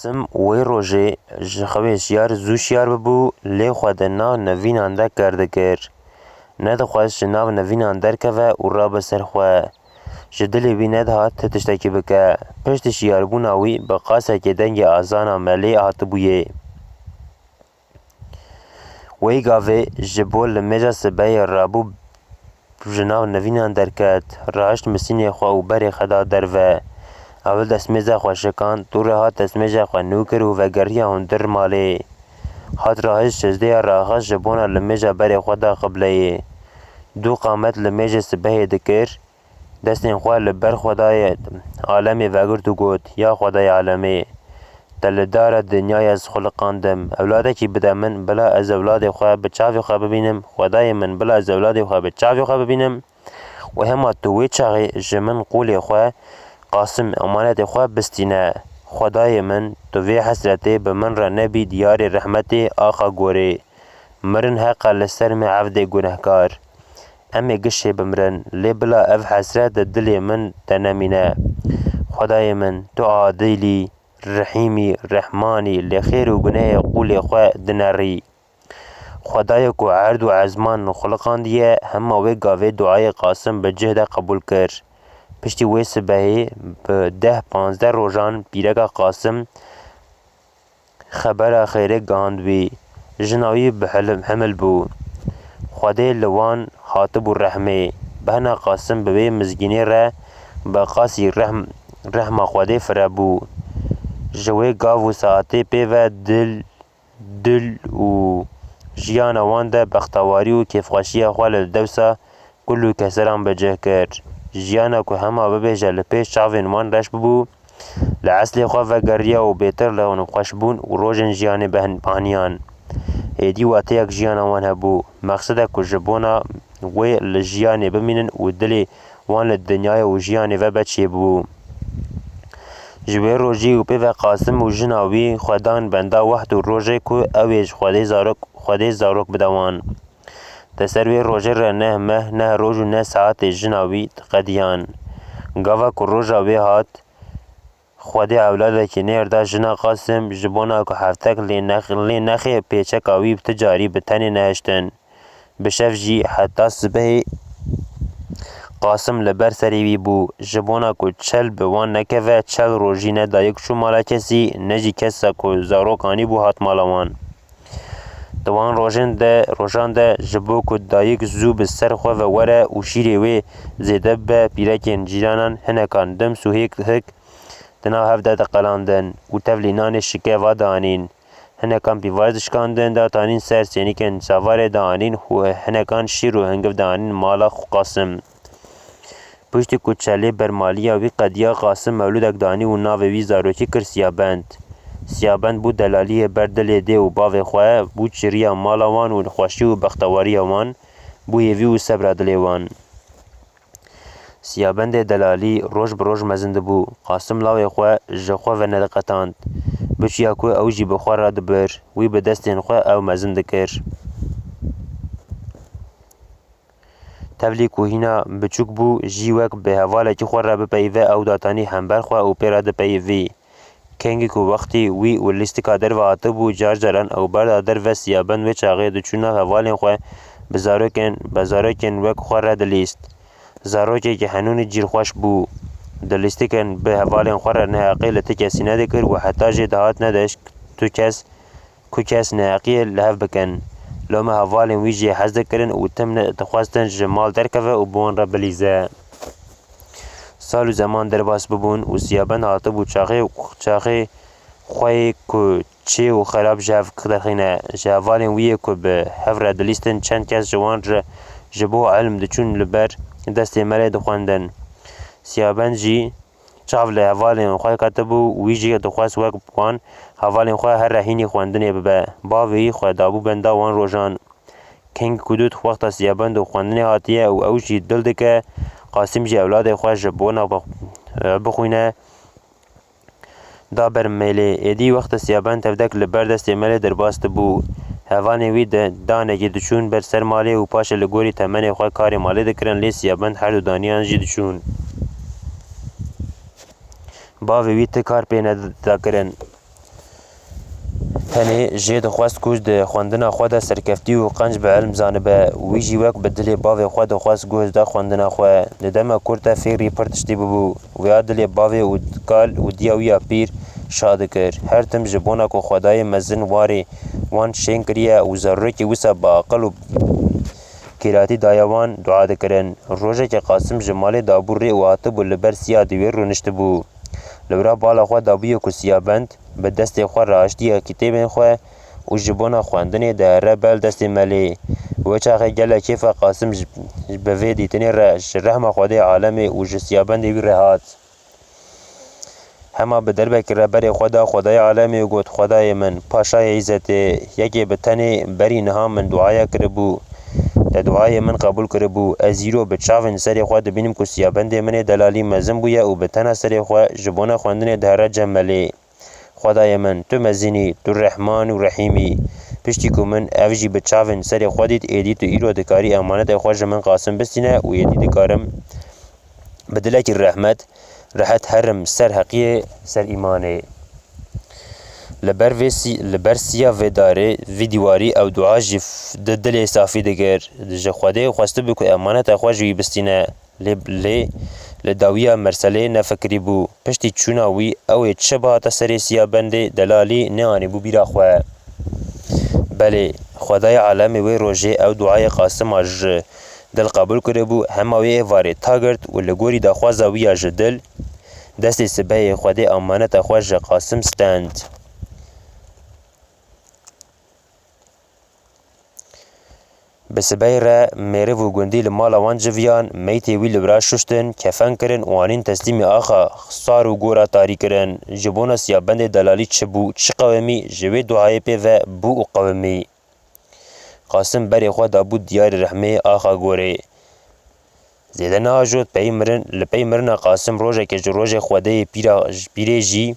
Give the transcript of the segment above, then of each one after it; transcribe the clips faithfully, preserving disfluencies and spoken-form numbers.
Qasim wê rojê ji xwe şiyar zû şiyar bibû, lê xwe di nav nivînan de ker dikir. Nedixwest ji nav nivînan derkeve û rabe ser xwe. Ji dilê wî nedihat ti tiştekî bike. Piştî şiyarbûna wî bi qasekê dengê azana melê hatibûyê. Wê gavê ji bo limêja sibehê rabû ji nav nivînan derket, rahişt misînê xwe û berê xwe da derve. Ewil destmêza xwe şikand, dû re hat destmêja xwe nû kir û vegeriya hundir malê. Hat rahişt şêzdêya raxist ji bona limêja berê xwe da qibleyê. Du qamet limêjê sibehê dikir, destên xwe li ber Xwedayê alemê vegirt û got, Ya Xwedayê alemê, te li dara dinyayê ez xuliqandim, ewladekî bide min, bila ez ewladê xwe bi çavê xwe bibînim, Xwedayê min, bila ez ewladê xwe bi çavê xwe bibînim û hema tu wê çaxê ji min qûlê xwe, Qasim, emanetê xwe bistîne. Xwedayê min, tu vê hesretê bi min re nebî diyarê rehmetê axa gorê. Mirin heq e li ser me evdê gunehkar. Em ê gişê bimirin, lê bila ev hesret di dilê min de nemîne. Xwedayê min, tu adîl î, rehîm î, rehman î, lê xêr û gunehê qûlê xwe dinerî. Xwedayê ku erd û ezman xuliqandiye, hema wê gavê duayê Qasim bi cih de qebûl kir. Piştî wê sibehê bi deh panzdeh rojan pîreka Qasim xebera xêrê gihand wî. Jina wî bi hilim-, himil bû. Xwedê li wan hatibû rehmê. Behna Qasim bi wê mizgînê re bi qasî rehm-, rehma Xwedê fire bû. Ji wê gav û saetê pê ve dil, dil û jiyana wan de bextewarî û kêfxweşiya xwe li dewsa kul û keseran bi cih kir. Jiyana ku hema bibêje li pêş çavên wan reş bibû, li eslê xwe vegeriya û bêtir li xweşbûn û rojên jiyanê behn-, bihaniyan. Êdî wateyek jiyana wan hebû. Mexsede ku ji bona wê li jiyanê bimînin û dilê wan li dinyayê û jiyanê ve be çêbû. Ji wê rojî û pê ve Qasim û jina wî xwe dan benda weht û rojê ku ew ê ji Xwedê zarok, Xwedê zarok bide wan. Di ser wê rojê re neh meh, neh roj û neh saetê jina wî diqediyan. Gava ku roja wê hat, Xwedê ewladekî nêr da jina Qasim, ji bona ku heftek lê nex-, lê nexê pêçeka wî bi ti carî bi tenê nehiştin. Bi şev jî heta sibehê Qasim li ber serê wî bû. Ji bona ku çel bi wan nekeve, çel rojî ne dayik çû mala kesî, ne jî kesa ku zarok anîbû hat mala wan. Di wan rojên de, rojan de ji bo ku dayik zû bi ser xwe ve were û şîrê wê zêde bibe, pîrekên cîranan hinekan dims û hêk hik di nav hev de diqelandin û tevlî nanê şikeva dianîn. Hinekan pîvaz dişkandin, datanîn ser sênîkên çavarê dianîn û hinekan şîr û hingiv dianîn mala xwe Qasim. Piştî ku çelê bermaliya wî qediya, Qasim mewlûdek danî û navê wî zarokî kir Siyabend. Siyabend bû delaliyê ber dilê dê û bavê xwe, bû çiriya mala wan û xweşî û bextewariya wan, bû hêvî û sebra dilê wan. Siyabendê delalî roj bi roj mezin dibû. Qasim lawê xwe ji xwe ve nediqetand. Biçûya ku ew jî bi xwe re dibir, wî bi destên xwe ew mezin dikir. Tevlî ku hîna biçûk bû, jî wek bi hevalekî xwe re bipeyive, ew datanî hember xwe û pê re dipeyivî. Kengî ku wextî wî û lîstika derve hatibû, car caran ew berda derve Siyabend wê çaxê diçû nav hevalên xwe bi zarokên, bi zarokên wek xwe re dilîst. Zarokekî henûnî cîrxweş bû. Di lîstikên bi hevalên xwe re neheqî li ti kesî nedikir û heta jê dihat nedişt tu kes, ku kes neheqiyê li hev bikin. Loma hevalên wî jê hez dikirin û tim ne-, dixwestin ji mal derkeve û bi wan re bilîze. Sal û zeman derbas bibûn û Siyabend hatibû çaxê, çaxê xwe yê ku çê û xerab ji hev derxîne. Ji hevalên wî yê ku bi hev re dilîstin çend kes ji wan re ji bo ilm diçûn li ber destê melê dixwendin. Siyabend jî çav li hevalên xwe ketibû û wî jî dixwest wek wan hevalên xwe here hînî xwendinê bibe. Bavê wî xwe dabû benda wan rojan. Keng ku dût wexta Siyabend û xwendinê hatiye û ew jî dil dike, Qasim jî ewladê xwe ji bona bix-, bixwîne, da ber mêlê. Êdî wexta Siyabend tevdek li ber destê melê derbas dibû. Hevalên wî de danekê diçûn ber ser malê û paşê li gorî temenê xwe karê malê dikirin, lê Siyabend her du daniyan jî diçûn. Bavê wî ti kar pê neda kirin. Tenê jê dixwest ku di xwendina xwe de serkeftî û qenc bi ilm zanibe. Wî jî wek bi dilê bavê xwe dixwest guh da xwendina xwe. Di dema kurt de fêrî pir tiştî bibû. Wêya dilê bavê û kal û diya wî ya pîr şa dikir. Her tim ji bona ku Xwedayê mezin warê wan şên kiriye û zarokê wisa bi aqil û kêratî daye wan dua dikirin. Rojekê Qasim ji malê dabû rê û hatibû li ber siya dîwêr rûniştibû. Li wira bala xwe dabûye ku siyabend bi destê xwe raştiye kitêbên xwe û ji bona xwendinê dihere ber destê melê. Wê çaxê gelek kêfa Qasim ji, ji bi vê dîtinê re ji rehma Xwedê alemê û ji siyabendê wî re hat. Hema bi derbekî re berê xwe da Xwedayê alemê û got, Xwedayê min, Paşayê Îzzetê, yekê bi tenê berî niha min duaya kiribû. Te duayê min qebûl kiribû. Ez îro bi çavên serê xwe dibînim ku siyabendê min ê delalî mezin bûye û bi tena serê xwe ji bona xwendinê dihere cem melê. Xwedayê min, tu mezin î, tu rehman û rehîm î. Piştî ku min ev jî bi çavên serê xwe dît, êdî tu îro dikarî emanetê xwe ji min Qasim bistîne û êdî dikarim bi dilekî rehmet, rehet herim ser heqiyê, ser îmanê. Li ber vê sî-, li ber siya vê darê, vî dîwarî ew dua jî f-, di dilê safî dikir. Ji Xwedê xwestibû ku emaneta xwe ji wî bistîne. Lê, lê li dawiya merselê nefikirîbû. Piştî çûna wî, ew ê çi bihata serê siya bendê delalî neanîbû bîra xwe. Belê, Xwedayê alemê wê rojê ew duayê Qasima ji dil qebûl kiribû, hema wê êvarê ta girt û li gorî daxwaza wî ya ji dil, destê sibehê Xwedê amaneta xwe ji Qasim stend. Bi sibehê re mêriv û gundî li mala wan civiyan, meytê wî li vira şuştin, kefen kirin û anîn teslîmê axa sar û gora tarî kirin. Ji bona siyabendê delalî çi bû, çi qewimî, ji wê duayê pê ve bû û qewimî. Qasim berê xwe dabû diyarê rehmê axa gorê. Zêde neajot pey mirin, li pey mirina Qasim rojekê ji rojê Xwedê yê pîra, pîrê jî,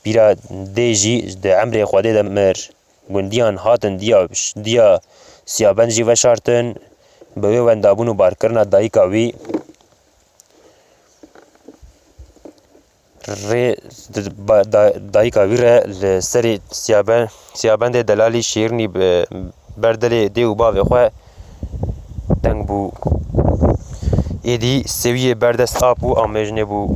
pîra dê jî di emrê Xwedê de mir. Gundiyan hatin diya, diya siyabend jî veşartin, bi wê wendabûn û barkirina dayika wî rê, ba-, da-, dayika wî re li serê siyabe-, siyabendê delalî şêrînî bi ber dilê dê û bavê xwe teng bû. Êdî sêwiyê berdest ap û amêjnê bû.